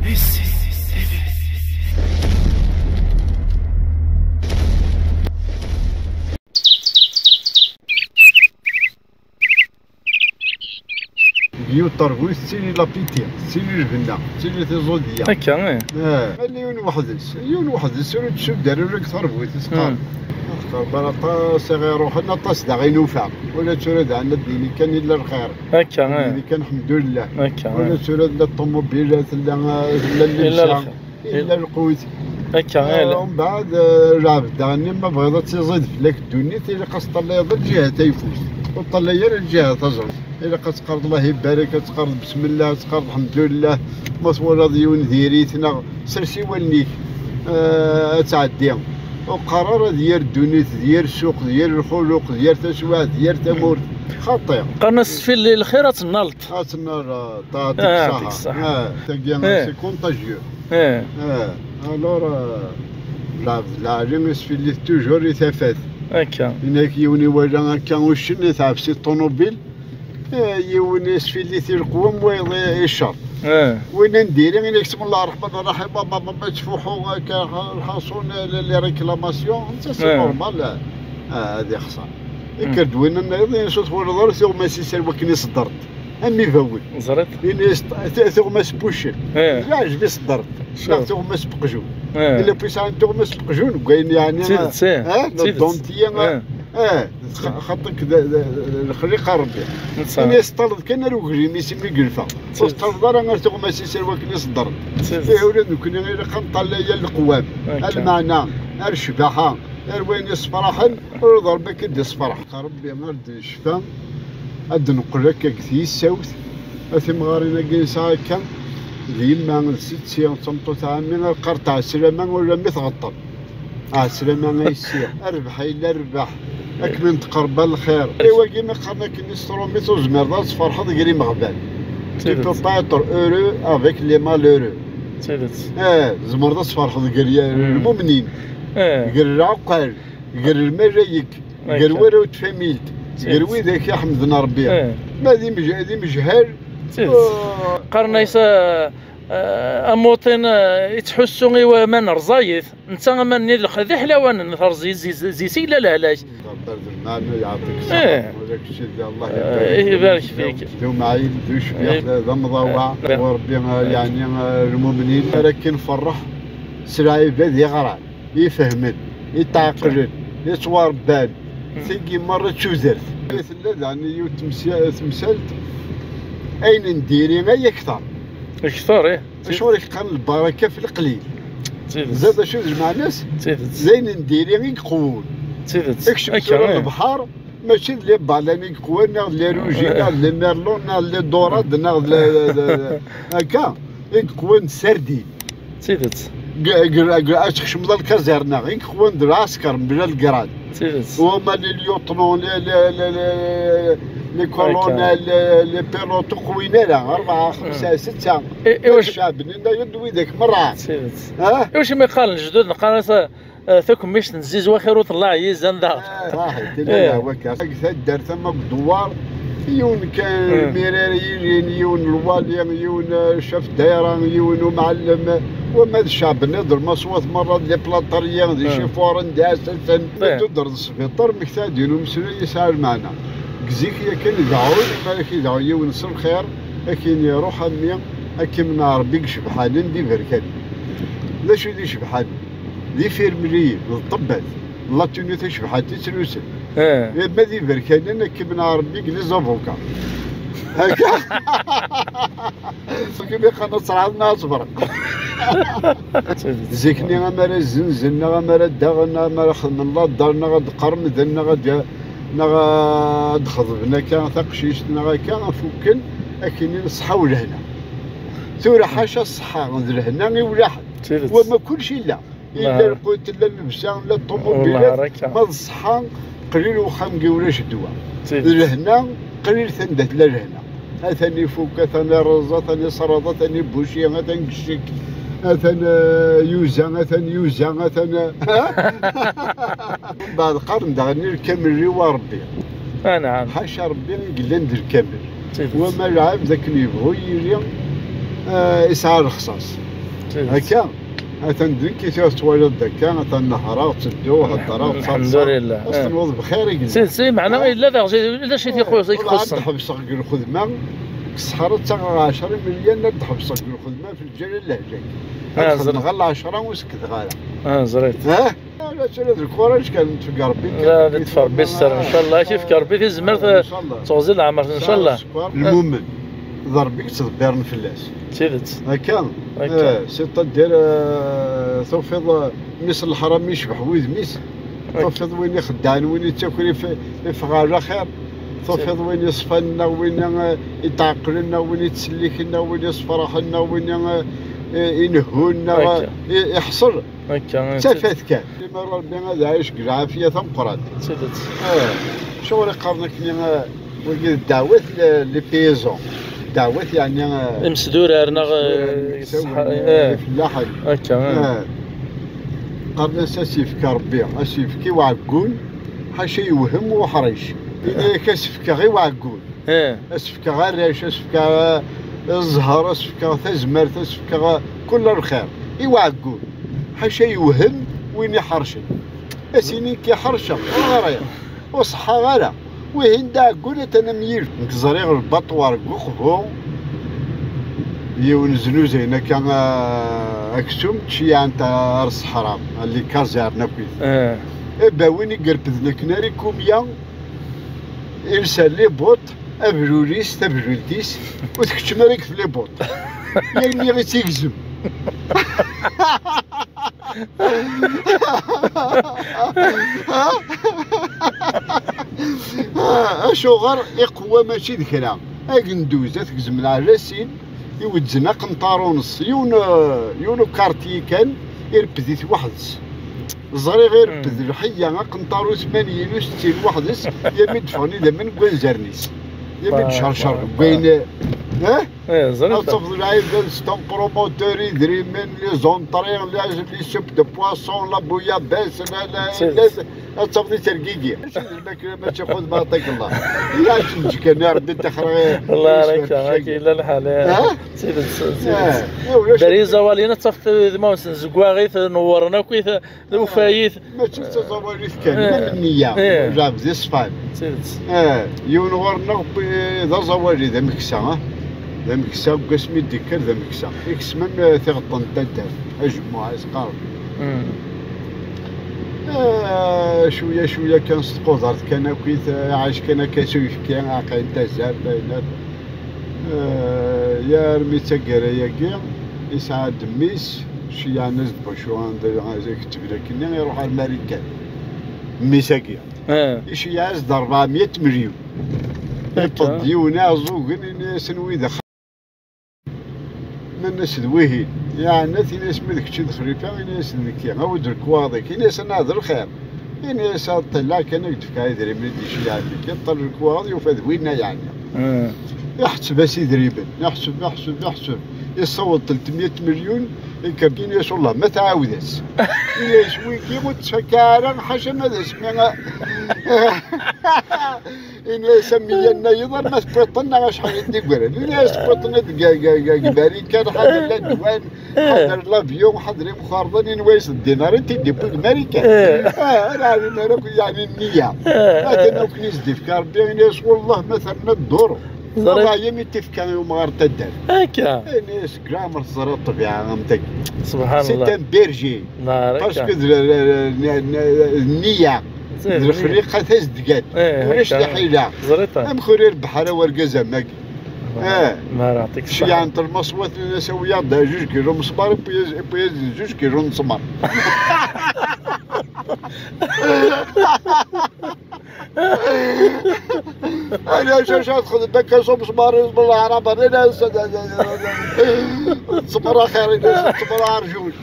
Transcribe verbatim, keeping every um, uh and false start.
Yiwet terbut tettili lapiti, tettili lbenna, tettili tiẓudya. Akka, eh. Eh, ala yiwen weḥd-s, yiwen weḥd-s ur yettsuddar ula deg terbut, teqqar. Hmm. Axaṭer bala aṭas i ɣ-iruḥen, aṭas daɣ i nufa. Ula d tura daɣen ad d-nini kan illa lxir. Akka, eh. Ad d-nini kan ḥemdullah. Akka, eh. Ula d tura tella ṭumubil, tella, tella llebsa. Illa lxir. Illa lqut. Akka, eh, ala. Umbeɛd, eh, lɛebd daɣen, ma tebɣiḍ ad tiẓid fell-ak ddunit, ilaq ad teṭṭalayeḍ lǧiha tayeffust. Ur teṭṭalay ara lǧiha taẓemt. Ilaq ad teqqareḍ Allah ibarek, ad teqqareḍ besmellah, ad teqqareḍ lḥemdullah. Ma twalaḍ yiwen diri-t, neɣ sers i wallen-ik, eh, ad tɛeddi. Ur qqar ara d yir ddunit, d yir ssuq, d yir lxuluq, d yir taswiɛt, d yir tamurt. Xaṭi. Qqaren-as sfilli lxir ad tennaleḍ. Ad tennaleḍ, eh, ṭaɛat, ah, deg ṣṣaḥa. Deg ṣṣaḥa. Ah, tagi, eh, c'est contagieux. Eh. Eh, alors, eh, lɛebd lɛali isfillit toujours i tafat. Akka. Inak yiwen iwala akka uccen, itɛef si ṭunubil, eh, yiwen isfillit i leqwem, wayeḍ i, i ccer. Eh. Win n diri, inak bismillah ṛṛeḥman ṛṛeḥim, ma, ma, ma, ma ttfuḥu akka, lḥaṣun, les, les réclamations, ça c'est normal, eh, ad ixṣer. Ikker-d win nniḍen, ur twalaḍ ara tuɣmas-is ar wakken i ṣeddrent. Am ibawen. Ẓriɣ. Ini-as t-, t-, tuɣmas n wuccen. Eh. Yeɛjeb-as ṣṣeddart. Neɣ tuɣmas n weqjun. Eh. Illa wi sɛan tuɣmas n weqjun, deg wayen yeɛni, d tidet, eh. Eh, d tidet. Denti, eh. Eh, xa-, xaṭi d, d, d lexliqa n Rebbi. Netta. Ini-as teṭṭaleḍ kan ar uglim-is imi yelfa. Ur teṭṭaleḍ ara ar tuɣmas-is ar wakken i ṣeddren. D tidet. Ih, ula d nekkni ilaq ad neṭṭalay ar leqwam, ar lmeɛna, ar ccbaḥa, ar wayen yessefraḥen, ur d Rebbi akka i d-yessefraḥ. Rebbi ar d-necfa, ad d-neqqel akka deg tyissawt, a timɣarin-agi nesɛa akka, d yemma, d setti, d tameṭṭut ɛemmi, ar qqarent ɛeslama, ula mi tɣeṭṭel. Ɛeslama a yessi, rrbeḥ yella rrbeḥ, akken n tqerba lxir. I wagi mi qqaren akken s trumit, ur tezmireḍ ad tferḥeḍ gar imeɣban. Tu peux pas être heureux avec les malheureux. D tidet. Eh, tzemreḍ ad tferḥeḍ gar lmumnin, gar lɛuqqal, gar lmalayek, gar warraw n tfamilt, gar widak iḥemden Rebbi. Eh. Ma d imej-, d imejhal. D tidet. Oh. Qqaren-as, eh, eh, amuṭin, eh, yettḥussu i waman rẓayit, netta aman-nni d lex-, d iḥlawanen, terẓi zi-, zi-, zi-, zi-, yella lehlak. Rebbi d lmeɛna, yeɛṭik ṣṣeḥḥa. Eh. Ula d kečč, Allah ibarek fik. D umɛin, d ucbiḥ, d amḍawaɛ. Eh. U Rebbi, eh, yeɛni, eh, lmumnin, ara k-nferreḥ s lɛibad yeɣran. Ifehmen, itɛeqlen, ittwarebban, tigi merra d tudert. Tella daɣen yiwet temsya-, temsalt, ayen n diri ay akter. Akter, ih. Acuɣer i k-qqaren lbaraka f leqlil? D tidet. Ẓriɣ d acu d lmeɛna-s? D tidet. D ayen n diri i iqewwen. D tidet. Ikcem tura lebḥer, mačči d les baleines i yeqwan, neɣ d les rouges, neɣ d les merlons, neɣ d les dorades, neɣ d le-, le-, le-, akka, i yeqwan d sardines. D tidet. G-, g-, g-, ad tkecmeḍ lkazerna, i yeqwan d lɛesker mebla lgrad. D tidet. Wama les lieutenants, les, les, les, les, les colonels, les, les pilotes, ur qwin ara, rebɛa, xemsa, setta. I, i wac-, ccɛeb nna yud widak merra. D tidet. Ha? I wacu mi qqaren lejdud, qqaren-as, Eh, takemmict n zzizwa xir uṭellaɛ yizan daɣ. Eh, raḥet, illa lehwa-k. Deg taddart ama deg Dewwar, yiwen kan lmirari yilin, yiwen lwali, yiwen, eh, chef daïra, yiwen umɛellem, wama d ccɛeb nniḍen, lmaṣwat merra d les plâtriers, d ichifuren, d iɛessasen. Ih. Tudder d sbiṭer, mekta-d-in umeslay yesɛa lmeɛna. Deg zik yakan idɛun, ma ara k-idɛu yiwen s lxir, akin iruḥ a mmi, akken n Ṛebbi icebḥanen d iberkanen. D acu d icebḥanen? D ifirmriyen, d ṭṭebbat, d la tenue tacebḥant i ttlusen. Eh. Ma d iberkanen, ad k-imneɛ Ṛebbi deg les avocats. Akka. Akken i qqaren ad terɛed neɣ ad tebrek. Zik-nni, ama ara zzenzen, neɣ ama ara ddaɣen, neɣ ama ara xedmen laddar, neɣ ad d-qermden, neɣ ad, neɣ ad xeḍben akka taqcict, neɣ akka, fukken, akken i ṣṣeḥḥa u lehna. Tura ḥaca ṣṣeḥḥa d lehna i ulaḥen. Wama kullec illa. Illa lqut, illa llebsa, illa ṭumubilat, ma d ṣṣeḥḥa, qlil uxxam deg ulac ddwa. D lehna, qlil sanda tella lehna. Atan ifuk, atan irreẓ, atan isreḍ, atan ibuci, atan gecik, atan, eh, yuza, atan yuza, atan, eh, mbeɛd qqaren daɣen lkamel riwa Rebbi. Anɛam. Ḥaca Rebbi i yellan d lkamel. Wama lɛebd akken yebɣu yili, eh, isɛa lexṣaṣ. Akka, atan d nekk i tura tettwaliḍ d akka, atan nehreɣ, ttedduɣ, heddreɣ, ttaḍsaɣ. Lḥemdulillah. Ad tenweḍ bxir i yella. Si, si, meɛna yella d aɣ-, d acu i t-ixuṣ-, i ixuṣṣen? Ur d-ḥebseɣ deg lxedma, deg ṣṣeḥra ttaɣeɣ ɛecra imelyan, ad d-ḥebseɣ deg lxedma f lǧal n lehǧa-k. Ah, ad xedmeɣ ɣer lɛecra ur sekkdeɣ ara. Ah, ẓriɣ. Ha? La ttala d lkuraǧ kan, tefk Rebbi kan. La, ad tefk Rebbi sser, ncallah. Ad k-yefk Rebbi tizmert, ncallah. Teɣzi leɛmer, ncallah. Lmumen, d Rebbi i yettḍebbiren fell-as. D tidet. Akka? Akka. Eh, c'est-à-dire, eh, tufiḍ, eh, mmi-s n leḥram yecbeḥ wudem-is. Akka. Tufiḍ win ixeddɛen, win yettaker if-, ifeɣ ɛla xir. Tufiḍ win yeṣfan neɣ win, eh, itɛeqqlen neɣ win yettselliken neɣ win yessefraḥen neɣ win, eh, eh, inehhun neɣ, akka, eh, i-, iḥṣel. Akka, d tafat kan. Lemmer Rebbi ad ɛic deg lɛafiya tameqqrant. D tidet. Eh, acuɣer i qqaren akken, eh, wagi d ddeɛwat, les, les paysans? Ddeɛwat, yeɛni, eh, imesdurar neɣ, eh, imesdurar, ṣṣeḥ-, eh, ifellaḥen. Akka, eh. Eh. Qqaren-as asefk Rebbi, asefk i uɛeggun, ḥaca yewhem uḥric. Ini-ak asefk i uɛeggun. Eh. Ad s-fkeɣ arrac, ad s-fkeɣ, eh, zzher, ad s-fkeɣ tazmert, ad s-fkeɣ, eh, kul lxir. I uɛeggun, ḥaca yewhem win iḥercen. Ad s-yini nekk ḥerceɣ, ur ɣriɣ, ur ṣeḥḥaɣ ara. Wihin d aɛeggun, atan am yir. Nekk ẓriɣ lbaṭwar deg uqbu, yiwen znuzayen akka, eh, aksum, ttceyyiɛen-t ar ṣṣeḥra, les casernes akkit. Eh. Eba win i irepden akken ar ikumya, ilsa les bottes, ablul-is, tablult-is, ur tkeččem ara deg les bottes. Yal mi i tt-igzem. Acuɣer iqewwa mačči d kra? Agenduz, ad t-gezmen ɛla sin, iwezzn aqenṭaru-nnes, yiwen, yiwen ukarti kan, irped-it weḥd-s. Ẓriɣ irped lḥeyya aqenṭaru tmanyin u settin weḥd-s, yami d-ffɣen idammen deg wanzaren-is. Yami d-cercer deg wayen, eh? Eh, ẓriɣ. Ad tafeḍ lɛibad s ton promoteur, idrimen, les entrées, les, les soupes de poisson, la bouillabaisse, la, la, la, ad tafeḍ itergigi. Mačči xud baṭik Allah. Ila acu n ǧkan ya Rebbi ttaxra. Allah, raka, raka, yella lḥal, eh. Ha? D tidet, d tidet. Eh, ulac. Dari iẓawaliyen ad tafeḍ d ma zegwaɣit, newwren akk-it, d ufayit. Mačči d taẓawalit kan, eh, ma d nniya, eh, lɛebd iṣfan. D tidet. Eh, yiwen ɣur-neɣ d aẓawali, d ameksa, ah. D ameksa, deg wasmi d-ikker d ameksa. Ikesmen, eh, tiɣeṭṭen n taddart, ajemmuɛ i s-qqaren. Mm. Eh, cwiya, cwiya kan s tqudert kan akkit, eh, iɛac kan akka s uyefki, aqayen tazart, ayen akk. Eh, ya armi d taggara-agi, yesɛa-d mmi-s, ceyyɛen-as-d bacu, anda, anda ketben akkenni, iruḥ ar Marikan. Mmi-s-agi. Eh. Iceyyeɛ-as-d ṛebɛemya milyun. Akka. Iṭṭeḍ yiwen iɛeẓẓugen, ini-asen wid axxam. Nnan-as d wihin. Yeɛna-t, ini-as ma d kečč i d xlifa, ini-as d nekki. Awi-d lekwaɣeḍ-ik. Ini-as anɛa d lxir. Ini-as ad ṭṭileɣ kan ad k-d-fkeɣ idrimen i d-iceyyeɛ-d nekki. Iṭṭal lekwaɣeḍ, yufa d winna yeɛni. Eh. Iḥseb-as idrimen. Iḥseb, iḥseb, iḥseb. Yessaweḍ telt mya milyun. Ikker-d, ini-as: "Wellah ma tɛawed-as." Ini-as: "Wigi ur ttfakka ara, ḥaca ma d asmi." Ini-as: "A mmi-ya nnayeḍ, arma tewwiḍ-ten neɣ acḥal i d-iggran?" Ini-as: "Tewwiḍ-ten deg, deg, deg, deg Marikan, ḥader ladwan, ḥader l'avion, ḥader imxerḍen." Ini-as: "D dinar i t-id-iwwi deg Marikan." Eh. Ah, ara ɛlimen ara akk, yeɛni nniya. Eh. Atan akk-nni s-d-ifka Rebbi, ini-as: "Wellah ma terna dduru." Ẓriɣ. Wallahi, mi t-ifka i umɣar n taddart. Akka. Ini-as: "Gramer teẓriḍ ṭṭbiɛa am tagi." Subḥan Allah. C'est un berger. Parce que d, d, d, d, d nniya. D lexliqa tazedgat. Eh, ulac akka. Liḥila. Ẓriɣ. Amek ur irebbeḥ ara wergaz am wagi? Eh. Ceyyɛent lmaṣwat, nnan-as: "Awi-yaɣ-d juj kilu mesmar", iwwi-yas, iwwi-yas-d juj kilu n ttmer. Ala, acu, acu ad txedem akka s umesmar, isem n leɛrab, ala, ala, ttmer axir, ttmer arjun.